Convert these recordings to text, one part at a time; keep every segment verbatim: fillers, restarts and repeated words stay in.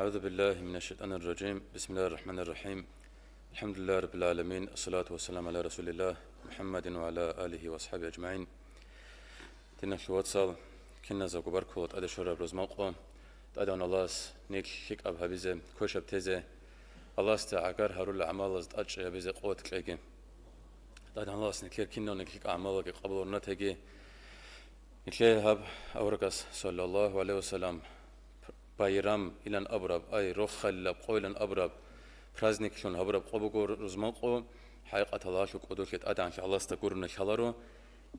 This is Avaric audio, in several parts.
أعوذ بالله من الشيطان الرجيم. بسم الله الرحمن الرحيم. الحمد لله رب العالمين. الصلاة والسلام على رسول الله محمد وعلى آله وأصحابه أجمعين. Диналъул вацал, киназего баркула тӀаде щвараб рузманкъо, тӀадегӀан Аллагьас нилъ лъикӀаб гьабизе, квешаб тезе, Аллагьасда гӀагар гьарулел гӀамалаз тӀадчӀи гьабизе къуват кьеги. ТӀадегӀан Аллагьас нилъер киналго лъикӀаб гӀамалалги къабул гьабун батаги. Нилъее гьаб аварагас, саллаллагьу гӀалайгьи вассалам, байрам илан абураб, ай, рохалилаб къо илан абураб праздниклъун гьабураб къо буго рузманкъо, хӀакъикъаталда гьелъул кӀодолъи тӀадегӀанлъи Аллагьасда гурони лъаларо,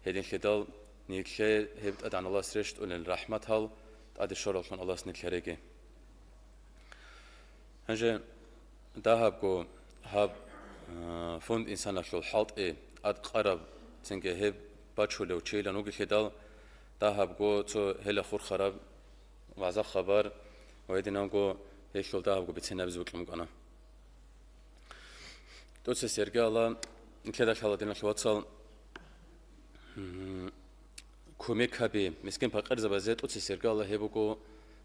гьединлъидал нилъее гьеб тӀадегӀан Аллагьас рещтӀунел рахӀматал тӀаде щвараллъун Аллагьас нилъ гьареги. Гьанже дагьабго гьаб, а, фонд инсаналъул хӀалтӀи тӀадкъараб, цинги гьеб бачулев чилан вугелъидал, дагьабго цо гьелда хурхараб вагӀза-хабар ва гьединанго гьелъул дагьабго бицен гьабизе бокьун букӀана. ТӀоцесеб иргаялда, нилъеда лъала, диналъул вацал, м, кумек гьаби мискин-пакъирзабазе тӀоцесеб иргаялда гьеб буго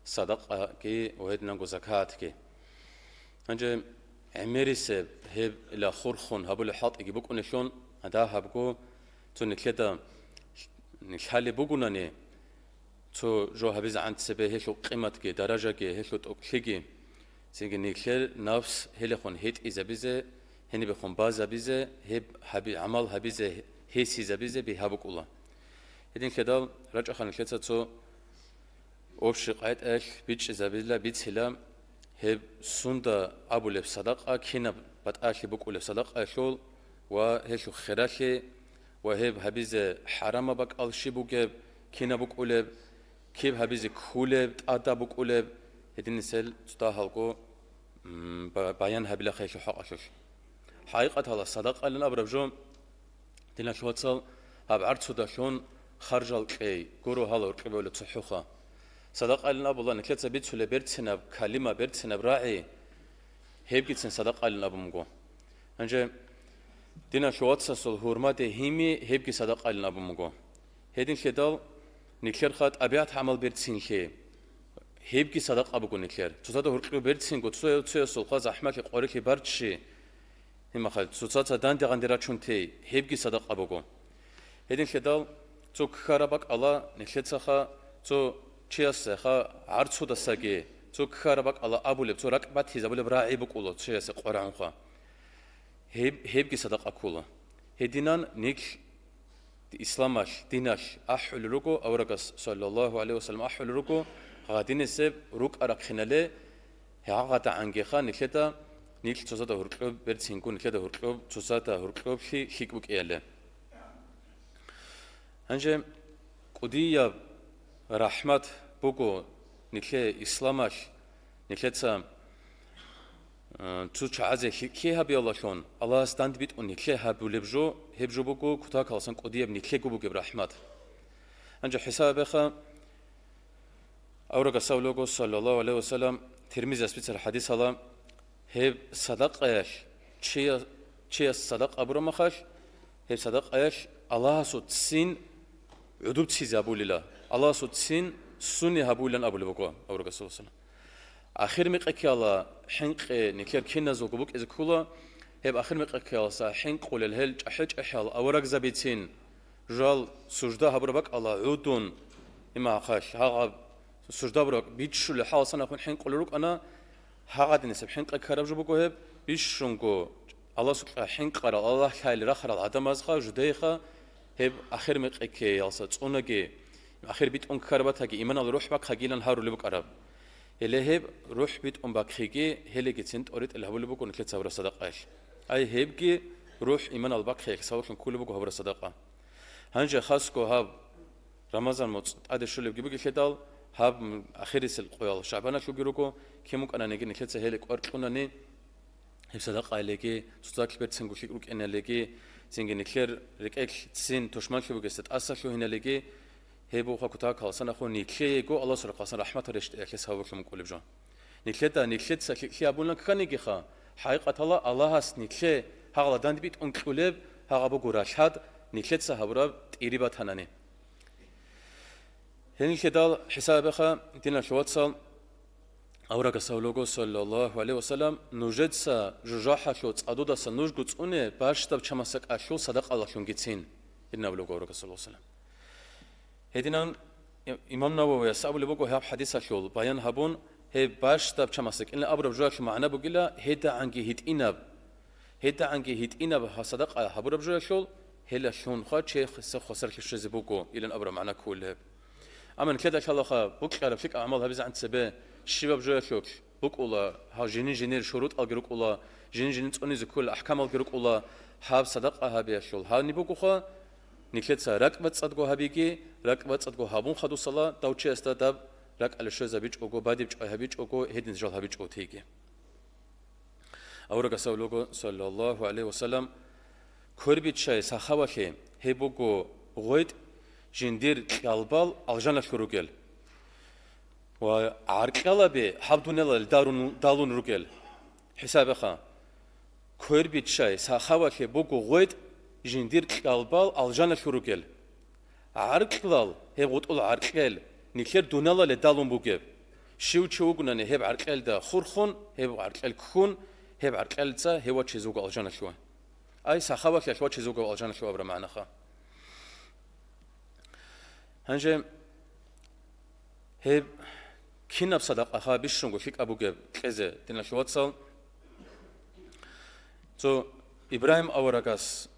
садакъаги ва гьединанго закатги. Гьанже гӀемерисеб гьеб ила хурхун гьабулеб хӀалтӀиги букӀунелъул, дагьабго цо нилъеда лъалеб бугонани, цо жо гьабизегӀан цебе гьелъул къиматги, даражаги, гьелъул тӀокӀлъиги, цинги нилъер нафс гьелехун гьетӀизабизе, гьенибехун базабизе, гьеб гьаби-, гӀамал гьабизе, гьесизабизе бигьа букӀула. Гьединлъидал рачӀаха нилъеца цо общий къагӀидаялъ бичӀчӀизабила, бицила, гьеб сунда абулеб садакъа, кинаб батӀалъи букӀулеб садакъаялъул ва гьелъул хиралъи, ва гьеб гьабизе хӀарамаб бакӀал щиб бугеб, кинаб букӀулеб, киб гьабизе кколеб, тӀадаб букӀулеб, гьединисел цо дагьабго, м, ба-, баян гьабилаха гьелъул хӀакъалъулъ. ХӀакъикъаталда садакъайилан абураб жо, диналъул вацал, гьаб гӀарцудалъун харжал кьей, гуро гьала гьоркьоб гьабулеб цохӀоха. Садакъайилан абула нилъеца бицулеб берцинаб калима, берцинаб рагӀи, гьебгицин садакъайилан абун буго. Гьанже диналъул вацасул гьурмаде гьими гьебги садакъайилан абун буго. Гьединлъидал нилъерха тӀабигӀат-гӀамал берцинлъи, гьебги садакъа буго нилъер. Цоцазда гьоркьоб берцинго, цо-, цоясулха захӀмалъи, къварилъи барччи, гьимахъа цоцаца данде-гъанде рачун тей, гьебги садакъа буго. Гьединлъидал цо ккараб бакӀалда нилъецаха, цо чиясеха гӀарцудасаги, цо ккараб бакӀалда абулеб, цо ракӀ батизабулеб рагӀи букӀула чиясе къваригӀунха. Гьеб-, гьебги садакъа ккола. Гьединан нилъ исламалъ, диналъ ахӀулел руго, аварагас, саллаллагьу гӀалайгьи вассалам, ахӀулел руго, гьадинисеб рукӀа-рахъиналде, гьагъадагӀангиха нилъеда, нилъ цоцазда гьоркьоб берцинго, нилъеда гьоркьоб, цоцазда гьоркьоблъи лъикӀ букӀиялде. Гьанже кӀудияб рахӀмат буго нилъее исламалъ, нилъеца, э, цо чагӀазе лъикӀлъи гьабиялдалъун, Аллагьас данде битӀун нилъее гьабулеб жо, гьеб жо буго кутакаласан кӀудияб нилъего бугеб рахӀмат. Гьанже хӀисаб гьабеха, аварагас абулеб буго, саллаллагьу гӀалайгьи вассалам, Тирмизияс бицараб хӀадисалда, гьеб садакъаялъ, чия-, чияс садакъа гьабураб мехалъ, гьеб садакъаялъ Аллагьасул ццин гӀодобцизабулила, Аллагьасул ццин суни гьабулилан абулеб буго аварагас, саллаллагьу гӀалайгьи вассалам. Ахир мекъи ккеялда хӀинкъи нилъер киназулго букӀизе ккола, гьеб ахир мекъи ккеялдаса хӀинкъулел гьел чӀахӀи-чӀахӀиял аварагзабицин, жал сужда гьабураб бакӀалда гӀодун, имахъалъ гьагъаб сужда гьабураб бакӀ бичӀчӀулел хӀалалъ нахъван хӀинкъулел рукӀана, гьагъадинисеб хӀинкъи ккараб жо буго гьеб, бищунго Аллагьасукьа хӀинкъарал, Аллагь лъайилан рахарал гӀадамазха, жидееха, гьеб ахир мекъи ккеялдаса цӀунаги, ахир битӀун ккараб батаги, иманалда рухӀ бахъагилан гьарулеб букӀараб. Гьеле гьеб рухӀ битӀун бахъиги, гьелегицин тӀоритӀел гьабулеб буго нилъеца гьабураб садакъаялъ. Ай гьебги рухӀ иманалда бахъиялъе сабаблъун кколеб буго гьабураб садакъа. Гьанже хасго гьаб Рамазан муцӀ тӀаде щолебги бугелъидал, гьаб м-, ахирисел къоял ШагӀбаналъулги руго, кин букӀананиги нилъеца гьеле кӀвар кьунани, гьеб садакъаялдеги, цоцалъ берцинго лъикӀ рукӀиналдеги, цинги нилъер рекӀелъ ццин тушманлъи бугесда тӀаса лъугьиналдеги, гьеб буго кутакаласан нахъван нилъеего Аллагьасул рахъалъан рахӀматал рещтӀиялъе сабаблъун кколеб жо. Нилъеда нилъеца лъикӀлъи гьабулин кканигиха, хӀакъикъаталда Аллагьас нилъее гьагъала данде битӀун кьулеб, гьагъаб буго ралъад нилъеца гьабураб тӀири батанани. Гьенилъидал хӀисаб гьабеха, диналъул вацал, Аварагас абулего, саллаллагьу гӀалайгьи ва саллам, нужеца жужахӀалъул цӀадудаса нужго цӀуне бащдаб чамасда кӀалъул садакъалалъунгицин, гьедин абулего аварагас, саллаллагьу гӀалайгьи ва саллам. Гьединан имам Нававияс абулеб буго гьаб хӀадисалъул баян гьабун, гьеб бащдаб чамасда кӀилан абураб жоялъул магӀна бугила, гьедагӀанги гьитӀинаб, гьедагӀанги гьитӀинаб гьа садакъа гьабураб жоялъул, гьелалъунха чиясе хвасарлъи щвезе буго, илан абураб магӀна кколеб. Амма нилъеда лъалаха букьараб лъикӀаб гӀамал гьабизегӀан цебе щибаб жоялъулъ букӀула, гьав жинин-жинир шурутӀалги рукӀула, жинин-жинин цӀунизе кколел ахӀкамалги рукӀула, гьаб садакъа гьабиялъул гьаниб бугоха, нилъеца ракӀбацӀцӀадго гьабиги, ракӀбацӀцӀадго гьабун хадусала дав чиясда даб ракӀалде щвезабичӀого, бадиб чӀвай гьабичӀого, гьедин жал гьабичӀого теги. Аварагас абулего, саллаллагьу гӀалайгьи ва саллам, квербиччай сахавалъе гьеб буго гъветӀ жиндир кьалбал алжаналъур ругел. Ва гӀаркьалаби гьаб дуниялалде дарун-, далун ругел. ХӀисабеха, квербиччай сахавалъе буго гъветӀ жиндир кьалбал алжаналъур ругел. ГӀаркьлал, гьеб гъутӀул гӀаркьел, нилъер дуниялалде далун бугеб. Щив чи вугунани гьеб гӀаркьелда хурхун, гьеб гӀаркьел ккун, гьеб гӀаркьелца гьев вачизе вуго алжаналъуве. Ай, сахавалъиялъ вачизе вуго алжаналъув абураб магӀнаха. Гьанже гьеб кинаб садакъаха бищунго лъикӀаб бугеб кьезе, диналъул вацал? Цо Ибрагьим аварагас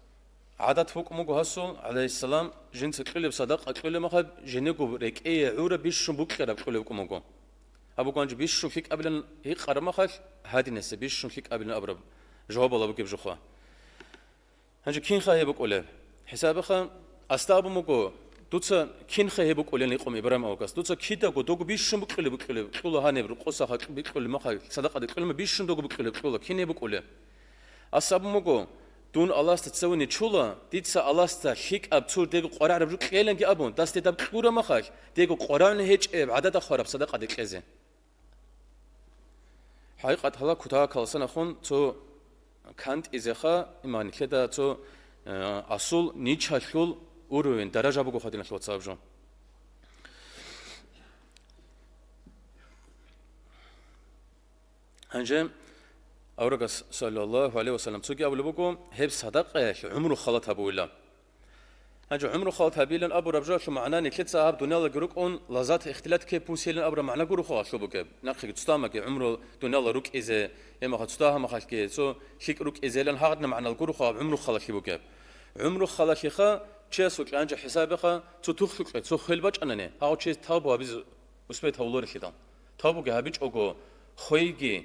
гӀадат букӀун буго гьасул, гӀалайгьиссалам, жинца кьулеб садакъа кьулеб махаб, жинего рекӀее гӀураб бищун букьараб кьулеб букӀун буго. Гьаб буго гьанже бищун лъикӀабилан гьикъараб махалъ, гьадинаса бищун лъикӀабилан абураб жавабала бугеб жуха. Гьанже кинха гьеб букӀулеб? ХӀисабиха, асда абун буго, дуца кинха гьеб букӀулин гьикъун Ибрагьим аварагас. Дуца кидаго дого бищун букьулеб букьулеб, кьула гьаниб рукъоса халкъ бикьулеб махал, садакъаде кьулеб ма бищун дого букьулеб кьула, кин гьеб букӀулеб? Ас абун буго, дун Аллагьасда цеве нечула, дица Аллагьасда лъикӀаб цур дего къваригӀараб жо кьеланги абун, дасде даб кьураб махал, дего къваригӀун гьечӀеб гӀадада хвараб садакъаде кьезе. ХӀакъикъат гьала кутакаласан ахун цо кантӀизеха, иман нилъеда цо, э, асул ничалъул уровень, даража буго хадиналъ вацаб жо. Гьанже аварагас, саллаллагьу гӀалайгьи ва саллам, цоги абулеб буго, гьеб садакъаялъ гӀумру халат гьабуила. Гьанже гӀумру халат гьабилан абураб жоялъул магӀна нилъеца гьаб дуниялалги рукӀун лаззат ихтилат ккей пусилан абураб магӀна гурухъа гьалъуб бугеб. Нахъеги цоцамаги гӀумру дуниялал рукӀизе, гьеб махалъ цоцамахалъги цо лъикӀ рукӀизе, гьелан гьагъадинаб магӀнал гурухъа гьаб гӀумру халалъи бугеб. ГӀумру халалъиха чиясул кьанчӀа хӀисабиха цо тухлъукье, цо хвел бачӀанани, гьагъав чияс тавбу гьабизе успеть гьавуларелъидал. Тавбуги гьабичӀого, хвейги,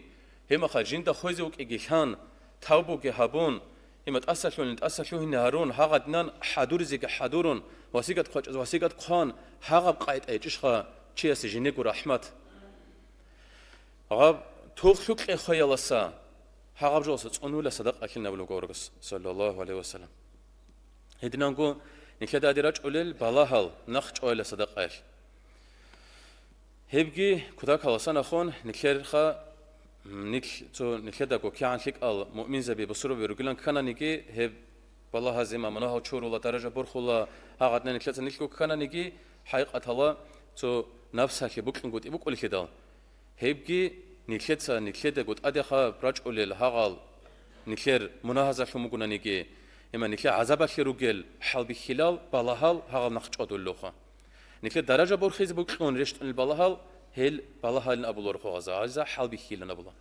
гьеб махалъ жинда хвезе вукӀиги лъан, тавбуги гьабун, гьеб ма тӀасалъугьин, тӀасалъугьине гьарун, гьагъадинан хӀадуризеги хӀадурун, васигат хъвачӀазе васигат хъван, гьагъаб къайда гьечӀищха чиясе жинего рахӀмат? Гьаб тухлъукье хвеяласа, гьагъаб жоялъа цӀунула садакъа кьинабулев аварагас, саллаллагьу гӀалайгьи ва саллам. Гьединанго нилъеда гьади рачӀулел балагьал нахъ чӀвайла садакъаялъ. Гьебги кутакаласан ахун нилъерха, нилъ-, цо нилъедаго кигӀан лъикӀал муъминзаби бусурбаби ругилан ккананиги, гьеб балагьазе ма мунагьал чурула, даража борхула, гьагъадна нилъеца нилъго ккананиги, хӀакъикъатала цо напсалъе букьунгутӀи букӀулелъидал. Гьебги нилъеца нилъедаго тӀадехаб рачӀулел гьагъал нилъер мунагьазалъун бугонаниги, гьеб ма нилъер гӀазабалъе ругел хӀалбихьилал балагьал гьагъал нахъ чӀвадулелха. Нилъер даража борхизе букьун рещтӀунел балагьал, гьел балагьалин абуларо гьаза, гьаза хӀалбихьилан абула.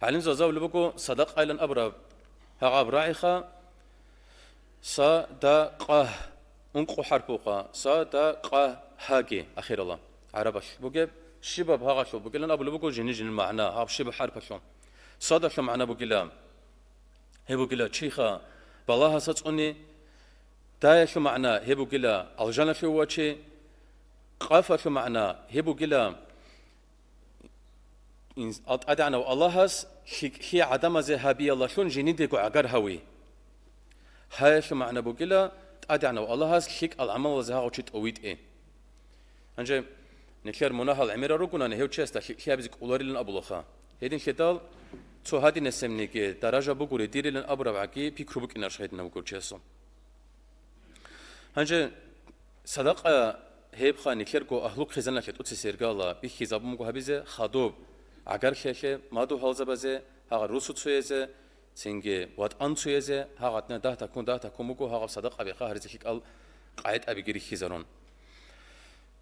ГӀалимзабаз абулеб буго, садакъайилан абураб гьагъаб рагӀиха, са, да, къа, ункъо хӀарпуха, са, да, къа, гьаги ахирала гӀарабалъ бугеб, щибаб гьагъалъул бугилан абулеб буго жини-жинил магӀна, гьаб щибаб хӀарпалъул. Садалъул магӀна бугила, гьеб бугила чиха балагьаса цӀуни, даялъул магӀна гьеб бугила алжаналъув вачи, къафалъул магӀна гьеб бугила инс-, ал-, ТӀадегӀанав Аллагьас лъикӀлъи гӀадамазе гьабиялалъун жинидего гӀагар гьави. Гьаялъул магӀна бугила, ТӀадегӀанав Аллагьас лъикӀал гӀамалалазе гьагъав чи тӀовитӀи. Гьанже нилъер мунагьал гӀемерал ругонани, гьев чиясда лъикӀлъи гьабизе кӀоларилан абулаха. Гьединлъидал цо гьадинасебниги даража бугури дирилан абураб гӀаги пикру букӀинарищ гьединав гурчиясул? Гьанже садакъа Гьебха нилъерго агьлу хъизаналъе тӀоцесергала бихьизабун буго гьабизе, хадуб гӀагарлъиялъе, мадугьалзабазе, гьагъа русуцоязе, цинги ватӀанцоязе, гьагъадна дагь такун, дагь такун буго, гьагъаб садакъабиха гьаризе лъикӀал къагӀитӀабиги рихьизарун.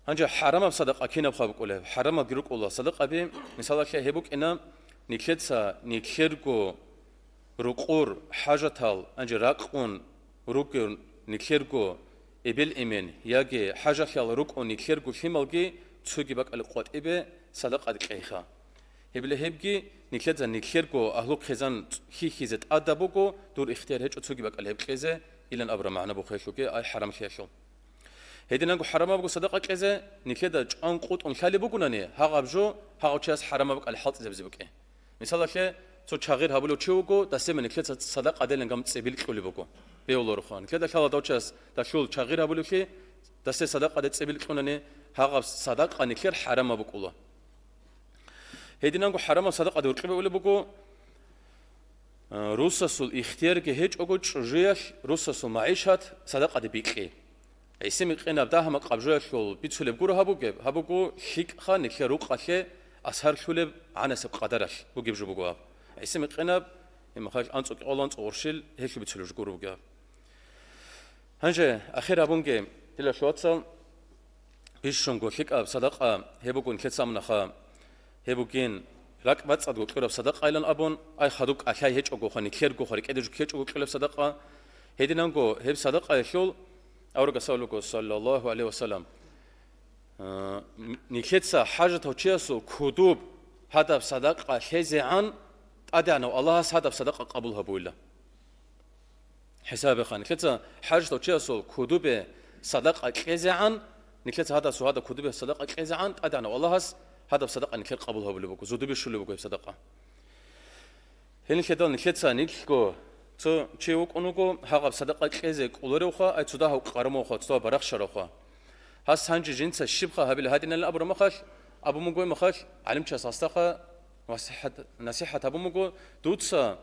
Гьанже хӀарамаб садакъа кинаб хаб букӀулеб? ХӀарамабги рукӀула садакъаби, мисалалъе, гьеб букӀина, нилъеца нилъерго рукъур хӀажатал, гьанже ракъун ругев нилъерго эбел-эмен яги хӀажалъиял рукӀун нилъерго лъималги цоги бакӀалде къватӀибе садакъаде кьейха. Гьебила гьебги нилъеца нилъерго агьлу хъизан хьихьизе тӀадаб буго, дур ихтияр гьечӀо цоги бакӀалде гьеб кьезе, илан абураб магӀна бухъе гьелъулги, ай хӀарамлъиялъул. Гьединанго хӀарамабго садакъа кьезе нилъеда чӀван къутӀун лъалеб бугунани, гьагъаб жо, гьагъав чияс хӀарамаб бакӀалде хӀалтӀизабизе букӀе. Мисалалъе, цо чагъир гьабулев чи вуго, дасеме нилъеца садакъаделин гам цӀибил кьулеб буго. Бегьулароха. Нилъеда лъала дав чияс далъул чагъир гьабулевлъи, дасде садакъаде цӀибил кьунани, гьагъаб садакъа нилъер хӀарамаб букӀула. Гьединанго хӀарамаб садакъаде гьоркьобе улеб буго, а, русасул ихтиярги гьечӀого чӀужуялъ русасул магӀишат садакъаде бикьи. ГӀиси-микъинаб дагьа-макъаб жоялъул бицулеб гуро гьабугеб, гьабуго лъикӀха нилъер рукъалъе асарлъулеб гӀанасеб къадаралъ бугеб жо буго гьаб. ГӀиси-микъинаб, имахал анцӀукьол, анцӀугъурщил гьелъул бицулеб жо гуро буго гьаб. Гьанже ахир гьабунге, дила лъугьацал, бищунго лъикӀаб садакъа гьеб буго нилъеца амунаха, гьеб бугин ракӀбацӀцӀадго кьураб садакъайилан абун, ай хадуб кӀалъай гьечӀогоха, нилъергоха, рекӀеде жо ккечӀого кьураб садакъа. Гьединанго гьеб садакъаялъул аварагас абулеб буго, саллаллагьу гӀалайгьи ва саллам, а, нилъеца хӀажатав чиясул кудуб гьадаб садакъа лъезегӀан ТӀадегӀанав Аллагьас гьадаб садакъа къабул гьабуила. ХӀисабиха, нилъеца хӀажатав чиясул кудубе садакъа кьезегӀан, нилъеца гьадасул гьадаб кудубе садакъа кьезегӀан, ТӀадегӀанав Аллагьас гьадаб садакъа нилъер къабул гьабулеб буго, зодобе щулеб буго гьеб садакъа. Гьел нилъеда нилъеца нилъго цо чи вукӀун вуго, гьагъаб садакъа кьезе кӀоларевха, ай цо дагьав къарамавха, цо дагьав барахщаравха. Гьас гьанже жинца щибха гьабила гьадиналин абураб махалъ, абун буго гьеб махалъ, гӀалимчияс гьасдаха насихӀат, насихӀат гьабун буго, дуца,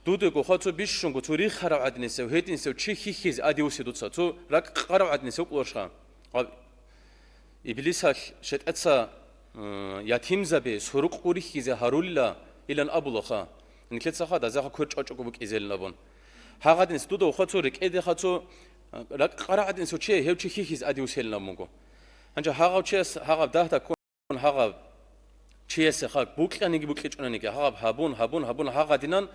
дудего хва цо бищунго, цо рихарав гӀадинисев, гьединисев чи хьихьизе адиусе дуца, цо ракӀ къарав гӀадинисев вукӀуларищха? Гьаб, Иблисалъ шетӀеца, м, ятимзаби сурукъ урихьизе гьарулила, илан абулаха. Нилъецаха дазаха квер чӀвачӀого букӀизелин абун. Гьагъадинис дуда вуха цо рекӀедеха цо, а, ракӀ къарагӀадинис вуче, гьев чи хьихьиз адиуселин абун буго. Гьанже гьагъав чияс гьагъаб дагьда ккун, гьагъаб чиясе хак букьаниги букьичӀунаниги, гьагъаб гьабун, гьабун, гьабун гьагъадинан,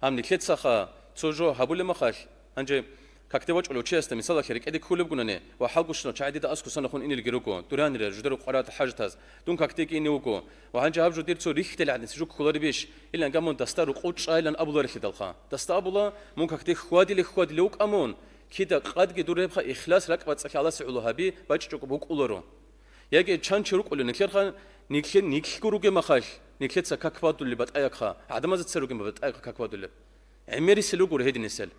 гьаб нилъецаха цо жо гьабулеб махалъ, гьанже какде вачӀулев чиясда мисалалъе рекӀеде кколебгунани ва хӀалгущинав чагӀи дида аскӀосанахун инелги руго, дуранира, жудару къваригӀат хӀажатаз, дун какдеги ине вуго, ва гьанже гьаб жо дир цо рихьдел гӀадинси жо кколаребищ, илан гамун дасда рукъу чӀайилан абуларелъидалха. Дасда абула, мун какде хьвадиле-хьвадиле вукӀа мун, кида къадги дур гьебха ихлас ракӀбацӀцӀалъи Аллагьасе гӀоло гьаби бачӀичӀого букӀуларо. Яги чан чи рукӀулев нилъерха, нилъе-, нилъго ругеб махалъ, нилъеца как бадулеб батӀаякха, гӀадамазда цере ругеб батӀаякха как бадулеб. ГӀемерисел ругур гьединисел.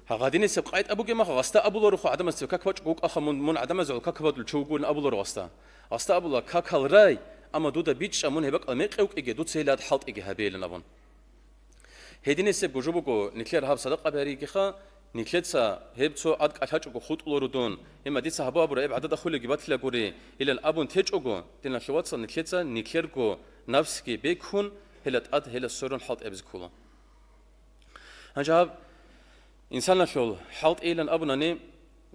Гьагъадинисеб къайтӀа бугеб мах, гъасда абуларухъа гӀадамаз цеве как бачӀого вукӀаха мун, мун гӀадамазул как бадул чи вугулин абуларо гъасда. Гъасда абула, какал рай, амма дуда бичӀчӀа мун гьеб бакӀал мекъи вукӀиги, дуца гьелад хӀалтӀиги гьабейилан абун. Гьединисеб гужо буго нилъер гьаб садакъа бяригиха, нилъеца гьеб цо ад кӀалъачӀого хутӀуларо дун, гьема дица гьабу абура гьеб гӀадада хулеги батила гури, илан абун течӀого, диналъул вацал, нилъеца нилъерго нафсги бекун, гьела тӀад, гьела сорун хӀалтӀи абизе ккола. Гьанже гьаб инсаналъул хӀалтӀийилан абунани,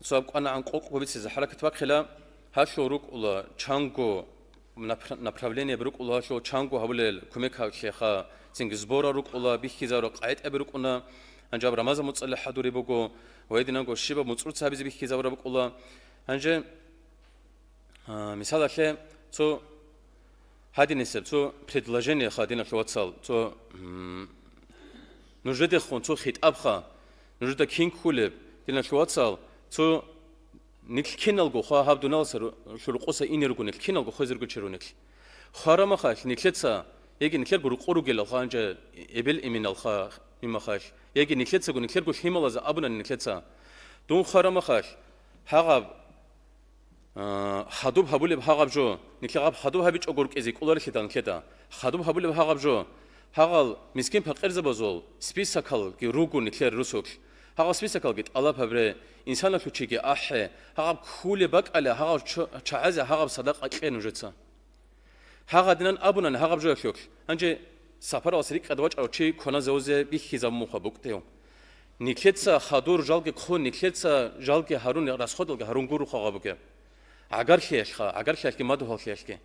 цо гьаб кӀванагӀан къокъго бицизе хӀаракат бахъила, гьалъул рукӀула чанго напра-, направлениеби рукӀула, гьалъул чанго гьабулел кумек гьаб лъеха, цинги сборал рукӀула, бихьизару къайтӀаби рукӀуна, гьанже гьаб Рамазан муцӀалил хӀадури буго, ва гьединанго щибаб муцӀруца гьабизе бихьизабураб букӀула. Гьанже А, мисалалъе, цо гьадинисеб, цо предложениеха, диналъул вацал, цо, м, нужедехун цо хитӀабха, нужеда кин ккулеб, диналъул вацал, цо нилъ киналго хва гьаб дуналаса ру-, лъуркъуса ине руго нилъ киналго хвезерго чи ру нилъ. Хварамахалъ нилъеца, яги нилъерго рукъу ругелалха, гьанже эбел-эменалха имахалъ, яги нилъецаго нилъерго лъималазе абунани нилъеца. Дун хварамахалъ, гьагъаб А, хадуб гьабулеб гьагъаб жо, нилъер гьаб хадуб гьабичӀого рукӀизе кӀоларелъидал нилъеда. Хадуб гьабулеб гьагъаб жо, гьагъал мискин-пакъирзабазул списокалги руго нилъер русулъ. Гьагъаб списокалги тӀалаб гьабре, инсаналъул чиги ахӀе, гьагъаб ккулеб бакӀале, гьагъав чо-, чагӀазе гьагъаб садакъа кье нужеца. Гьагъадинан абунани гьагъаб жоялъулъ. Гьанже сапаралас рикӀкӀад вачӀарав чи кваназавузе бихьизабун муха букӀтев. Нилъеца хадур жалги хъун, нилъеца жалги гьарун, расходалги гьарун гуро хъагъа бугеб. ГӀагарлъиялъха, гӀагарлъиялъги мадугьаллъиялъги.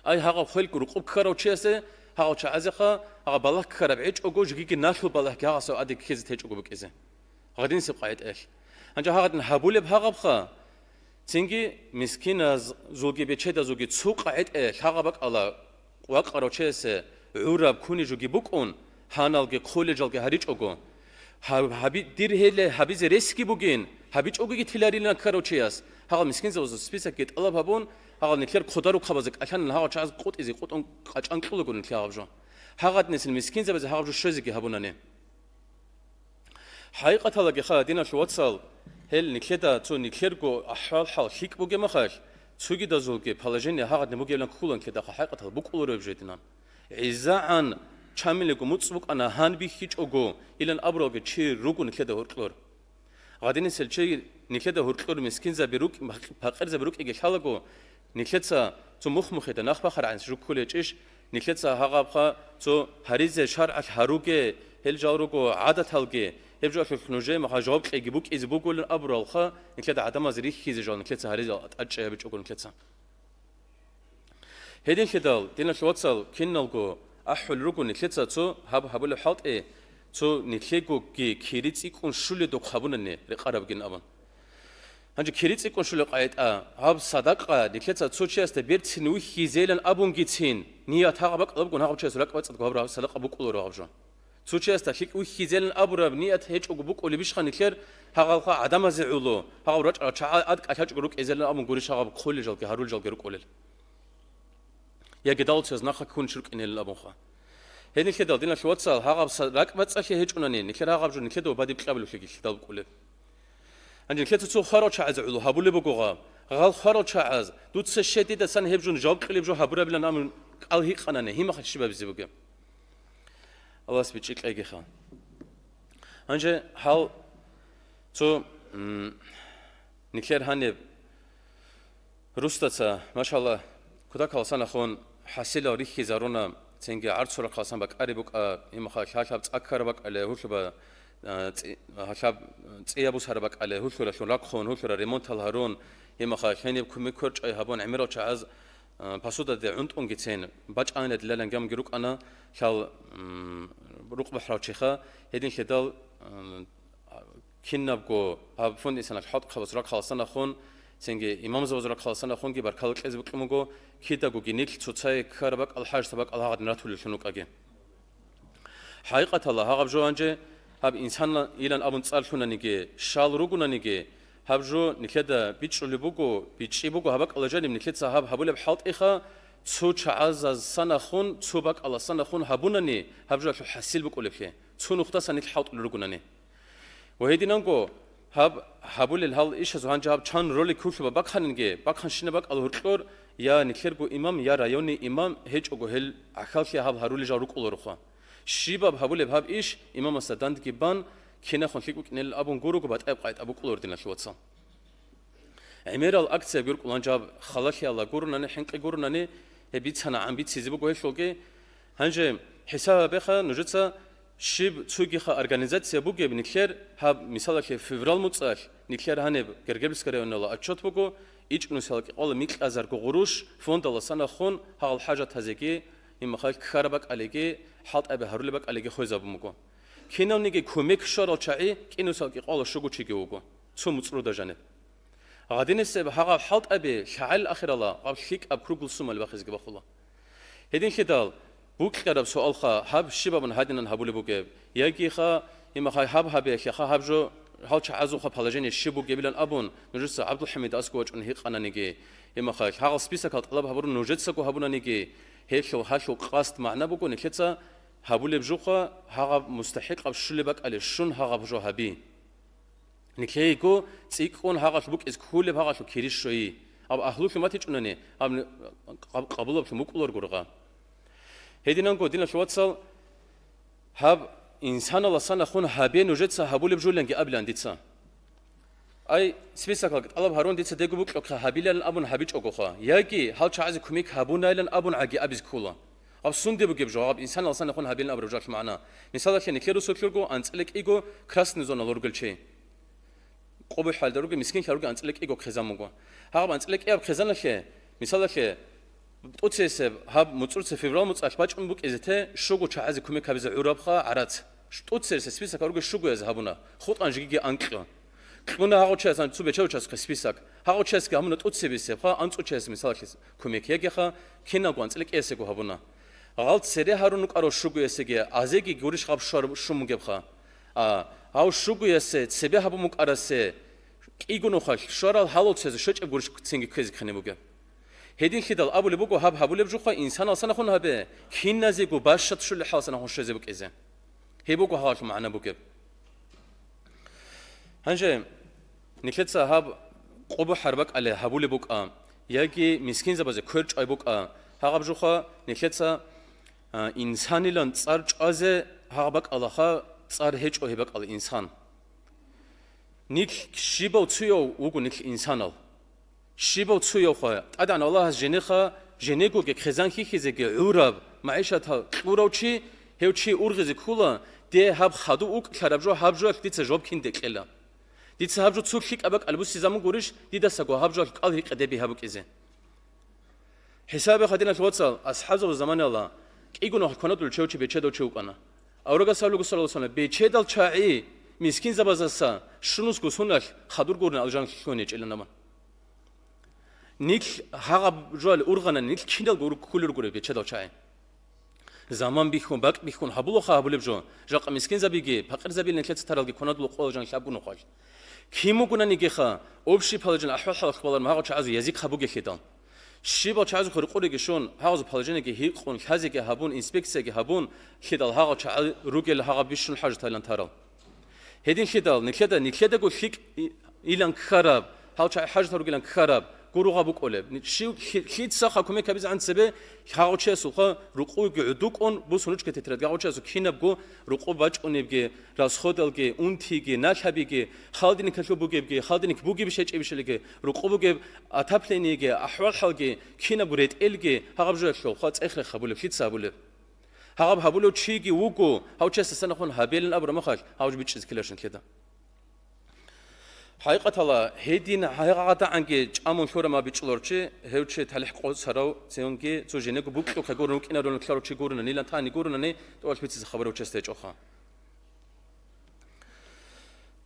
Ай, гьагъаб хвел рукъуб ккарав чиясе, гьагъав чагӀазеха, гьагъаб балагь ккараб гӀечӀого, жигиги налъул балагьги гьагъасав ади ккезе течӀого букӀизе. Гъадинсеб къагӀидаялъ. Гьанже гьагъадин гьабулеб гьагъабха, цинги мискиназулги бечедазулги цо къагӀидаялъ гьагъаб бакӀала вакъарав чиясе гӀураб кунижуги букӀун, гьаналги хъулел жалги гьаричӀого. Гьаб-, гьаби-, дир гьеле гьабизе ресги бугин, гьабичӀогиги тиларилан ккарав чияс. Гьагъал мискинзабазул списокги тӀалаб гьабун, гьагъал нилъер хъударукабазе кӀалъанан гьагъав чагӀаз къутӀизе, къутӀун къачӀан кьулаго нилъер гьагъаб жо. Гьагъадинесел мискинзабазе гьагъаб жо щвезеги гьабунани. ХӀакъикъаталагиха, диналъул вацал, гьел нилъеда цо нилъерго ахӀвал-хӀал лъикӀ бугеб махалъ, цогидазулги положение гьагъадин бугебилан ккула нилъедаха, хӀакъикъатал букӀулареб жо динан. ГӀизагӀан чамилего муцӀ букӀана гьан бихьичӀого, илан абуралги чи руго нилъеда гьоркьор. Гъадинисел чи нилъеда гьоркьор мискинзаби рукӀ-, пакъирзаби рукӀиги лъалаго, нилъеца цо мухь-мухьида нах бахарагӀанас жо кколечӀищ, нилъеца гьагъабха цо гьаризе шаргӀалъ гьаруге, гьел жал руго гӀадаталги, гьеб жоялъулъ нужее магьа жаваб кьеги букӀизе бугулин абуралха, нилъеда гӀадамаз рихьизе жал нилъеца гьаризе тӀадчӀей гьабичӀого нилъеца. Гьединлъидал, диналъул вацал, киналго ахӀулел руго нилъеца цо гьаб гьабулеб хӀалтӀи, цо нилъегоги кири цӀикӀкӀун щуледухъ гьабунани рекъарабгин абун. Гьанже кири цӀикӀкӀун щулеб къагӀида, гьаб садакъа нилъеца цо чиясда берцин вихьизейилан абунгицин, ният гьагъаб бакӀалабгун гьагъав чияс ракӀбацӀцӀадго гьабураб садакъа букӀуларо гьаб жо. Цо чиясда лъикӀ вихьизелин абураб ният гьечӀого букӀулебищха нилъер гьагъалха гӀадамазе гӀоло, гьагъав рачӀарал чагӀа ад кӀалъачӀого рукӀизелин абун гурищ гьагъаб хъулел жалги гьарулел жалги рукӀулел? Яги далуцаз нахъа ккун чуркӀинелин абунха. Гьединлъидал, диналъул вацал, гьагъаб са-, ракӀбацӀцӀалъи гьечӀунани, нилъер гьагъаб жо нилъеда ва диб кьабулевлъиги лъидал букӀулеб. Гьанже нилъеца цо хварал чагӀазе гӀоло гьабулеб буго гъаб. Гъал хварал чагӀаз, дуца щедидасан гьеб жун жаваб кьулеб жо гьабурабилан амун кӀал гьикъанани, гьимахъ щибабизе бугеб? Аллагьас бичӀчӀи кьегиха. Гьанже гьал цо, м, нилъер гьаниб рустаца, машалла, кутакалсанахун хӀасилал рихьизаруна, цинги гӀарцурахъалсан бакӀари букӀа, имаха лъалъаб цӀаккара бакӀале, гьулъуба, а, цӀи-, гьалъаб цӀияб бусара бакӀале, гьулъуралъун рахъун, гьулъура ремонтал гьарун, имаха лъениб кумек кверчӀай гьабун гӀемерал чагӀаз, а, посудаде гӀунтӀунгицин бачӀанила дилалан гамги рукӀана, лъал, м, рукъ бахӀрав чиха, гьединлъидал, м, кинабго гьаб фонд инсанал хӀалтӀхъабаз рахъалсанахун, цинги имамзабаз рахъалсанахунги баркала кьезе букӀин буго, кидагоги нилъ цоцай ккараб бакӀал, хӀажатаб бакӀал гьагъадин ратулеллъун рукӀаги. ХӀакъикъаталла, гьагъаб жо гьанже гьаб инсанилан абун цӀар лъунаниги, щал ругонаниги, гьаб жо нилъеда бичӀчӀулеб буго, бичӀчӀи буго гьаб бакӀалда жаниб нилъеца гьаб гьабулеб хӀалтӀиха, цо чагӀазасанахун, цо бакӀаласанахун гьабунани гьаб жоялъул хӀасил букӀулеблъи, цо нухдасан нилъ хӀалтӀулел ругонани. Ва гьединанго гьаб гьабулел гьал ишазул гьанже гьаб чан ролик кколъуба бахъанинги, бахъанщина бакӀал гьоркьор я нилъерго имам, я районный имам гьечӀого гьел гӀахьаллъи гьаб гьарулел жал рукӀулароха. Щибаб гьабулеб гьаб иш имамасда дандги бан, кинахун лъикӀ букӀинел абун гурого батӀаяб къагӀида букӀуларо, диналъул вацал. ГӀемерал акция биркӀулан жаб халалъиялда гурунани, хӀинкъи гурунани, гьеб бицанагӀан бицизе буго гьелъулги. Гьанже хӀисаб гьабеха нужеца щиб цогиха организация бугеб нилъер, гьаб, мисалалъе, февраль муцӀалъ нилъер гьаниб Гергерльская районала отчет буго, ичӀнусиялда кӀикъоялда микьазарго гъурущ фондаласанахун гьагъал хӀажатазеги, имахал ккараб бакӀалиги, хӀалтӀаби гьарулеб бакӀалиги хвезабун буго. Кинавниги кумек щварал чагӀи кӀинусиялда кӀикъоялда щуго чиги вуго, цо муцӀруда жаниб. Гъадинисеб гьагъаб хӀалтӀаби лъагӀел ахирала гьаб лъикӀаб круглый суммали бахизеги бахула. Гьединлъидал букьараб суалха, гьаб щибабун гьадинан гьабулеб бугеб? Ягиха, имахай гьаб гьабиялъеха, гьаб жо гьал чагӀазулха положение щиб бугебилан абун, нужеца ГӀабдулхӀамид аскӀов вачӀун гьикъананиги, имахай гьагъал списокал тӀалаб гьабурун нужецаго гьабунаниги, гьелъул гьалъул къасд магӀна буго нилъеца гьабулеб жуха, гьагъаб мустахӀикъаб щулеб бакӀале щун гьагъаб жо гьаби. Нилъего цӀикӀкӀун гьагъалъ букӀиз кколеб гьагъалъул кири щойи. Аб агьлулъун батичӀунани, аб къаб-, къабулаблъун букӀуларгургъа. Гьединанго, диналъул вацал, гьаб Инсаналасан ахун гьабе нужеца гьабулеб жуланги абилан дица. Ай, списокалги тӀалаб гьарун дица дего букьухъе гьабилалин абун гьабичӀогоха, яги гьал чагӀазе кумек гьабунайлан абун гӀаги абиз ккула. Гьаб сунде бугеб жо, гьаб инсаналасан ахун гьабилин абураб жоялъ магӀна. Мисалалъе, нилъер русулъ руго анцӀила кӀиго красный зона лоргел чи. Къубу хӀалда руго, мискинлъа руго анцӀила кӀиго хъизан буго. Гьаб анцӀила кӀияб хъизаналъе, мисалалъе, тӀуцесеб гьаб муцӀурца феврал муцӀалъ бачӀун букӀизе те, щуго чагӀазе кумек гьабизе гӀурабха гӀарац. ТӀуцерсе список руго щугояз гьабуна, хутӀан жигиги анкьго. Кьуна гьагъав чиясан цо бечав часухъе список. Гьагъав чиясги гьабуна тӀуцебисебха, анцӀу чияс мисалалъе кумек ягеха, киналго анцӀила кӀиясего гьабуна. Гъал цере гьарун рукӀарав щугоясеги азеги гурищ гъаб щвар-, щун бугебха. А, гьав щугоясе цебе гьабун букӀарасе кӀиго нухалъ щварал гьалал цезе щвечӀеб гурищ цинги ккезе ккани бугеб. Гьединлъидал абулеб буго, гьаб гьабулеб жухъа инсаналсан ахун гьабе, киназего бащад щулел хӀаласан ахун щвезе букӀизе. Гьеб буго гьалалъул магӀна бугеб. Гьанже нилъеца гьаб къубу хӀарбакӀале гьабулеб букӀа, яги мискинзабазе квер чӀвай букӀа, гьагъаб жуха нилъеца, а, инсанилан цӀар чӀвазе гьагъ бакӀалаха, цӀар гьечӀо гьеб бакӀал инсан. Нилъ щибав цуяв вуго нилъ инсанал. Щибав цуявха, ТӀадегӀан Аллагьас женеха, женегоги хъизан хьихьизеги гӀураб, магӀишатал кьурав чи, гьев чи ургъизе ккула, де гьаб хадув укӀлъараб жо, гьаб жоялъ дица жоб кинде кьела. Дица гьаб жо цо лъикӀаб бакӀал буссизабун гурищ, дидасаго гьаб жоялъ кӀал гьикъа деби гьабукӀизе. ХӀисабе хадиналъ вацал, асхӀабзабаз заманалда кӀиго нухалъ кванадулев чев чи бечедав чи вукӀана. Аврагас абулего, саллаллагьу гӀалайгьи ва саллам, бечедал чагӀи мискинзабазаса щунусго суналъ хадур гурин алжан лъугьун гьечӀилан абун. Нилъ гьагъаб жоялъ ургъана, нилъ киналго ур-, кколел ругуреб бечедал чагӀи. Заман бихьун, бакӀ бихьун гьабулаха гьабулеб жо, жакъа мискинзабиги, пакъирзабил нилъеца таралги кванадула къоялъ жан лъабго нухалъ. Кин бугунанигиха, общий положение ахӀвал-хӀалалъ баларун гьагъав чагӀазул язихъ гьабугелъидал. Щибал чагӀазухъе рукъуреги щун, гьагъазул положениеги гьикъун, лъазеги гьабун, инспекцияги гьабун, лъидал гьагъав чагӀал ругел гьагъаб бищун хӀажатайилан тарал. Гьединлъидал нилъеда, нилъедаго лъикӀ и-, илан ккараб, гьал чагӀи хӀажатал ругилан ккараб, гуругъа букӀулеб. Ни-, щив-, лъи-, лъицаха кумек гьабизе гӀанцебе гьагъав чиясулха рукъуги гӀудукӀун, бусун ручка тетрадь гьагъав чиясул кинабго рукъу бачӀунебги, расходалги, унтиги, налъабиги, холодильникалъул бугебги, холодильник бугебищ гьечӀебищалиги, рукъу бугеб отоплениеги, ахӀвал-хӀалги, кинабго ретӀелги гьагъаб жоялъул хва цӀех-рех гьабулеб, лъица гьабулеб. Гьагъаб гьабулев чиги вуго, гьав чиясасан ахун гьабилин абураб махалъ, гьав жо бичӀчӀизе ккеларищ нилъеда. ХӀакъикъаталда, гьедин гьагъадагӀанги чӀамун лъураб ма бичӀчӀуларчи, гьев чи талихӀ къоцарав цинги цо жинего букьухъе гурун вукӀинарун лъарав чи гурунани, лантани гурунани, тӀолъ бицизе хабарав чиясда гьечӀоха.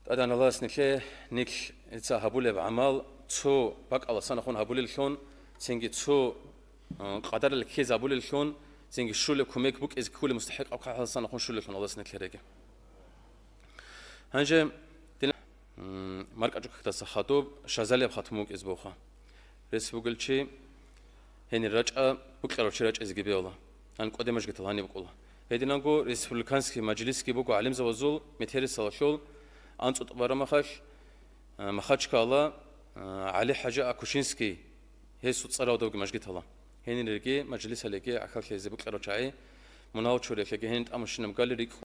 ТӀадегӀан Аллагьас нилъе, нилъ, нилъеца гьабулеб гӀамал цо бакӀаласан ахун гьабулеллъун, цинги цо, а, къадаралъ ккезе гьабулеллъун, цинги щулеб кумек букӀизе кколеб мустахӀикъаб кагӀаласан ахун щулеллъун Аллагьас нилъереги. Гьанже дин, м, маркӀачӀухъдаса хадуб Шазалияб хатум вукӀизе буха. Рес бугел чи гьенир рачӀа, букьарав чи рачӀизеги бегьула. Гьаниб кӀоде мажгитал гьаниб букӀула. Гьединанго республиканский мажлисги буго гӀалимзабазул метерисалалъул анцӀу тӀубараб махалъ, а, Махачкала, а, ГӀали-хӀажи Акушинский, гьесул цӀаравдавги мажгитала. Гьенирги мажлисалиги гӀахьаллъизе букьарав чагӀи, мунагьал чуриялъеги гьенир тӀамун щинаб гали рикӀкӀ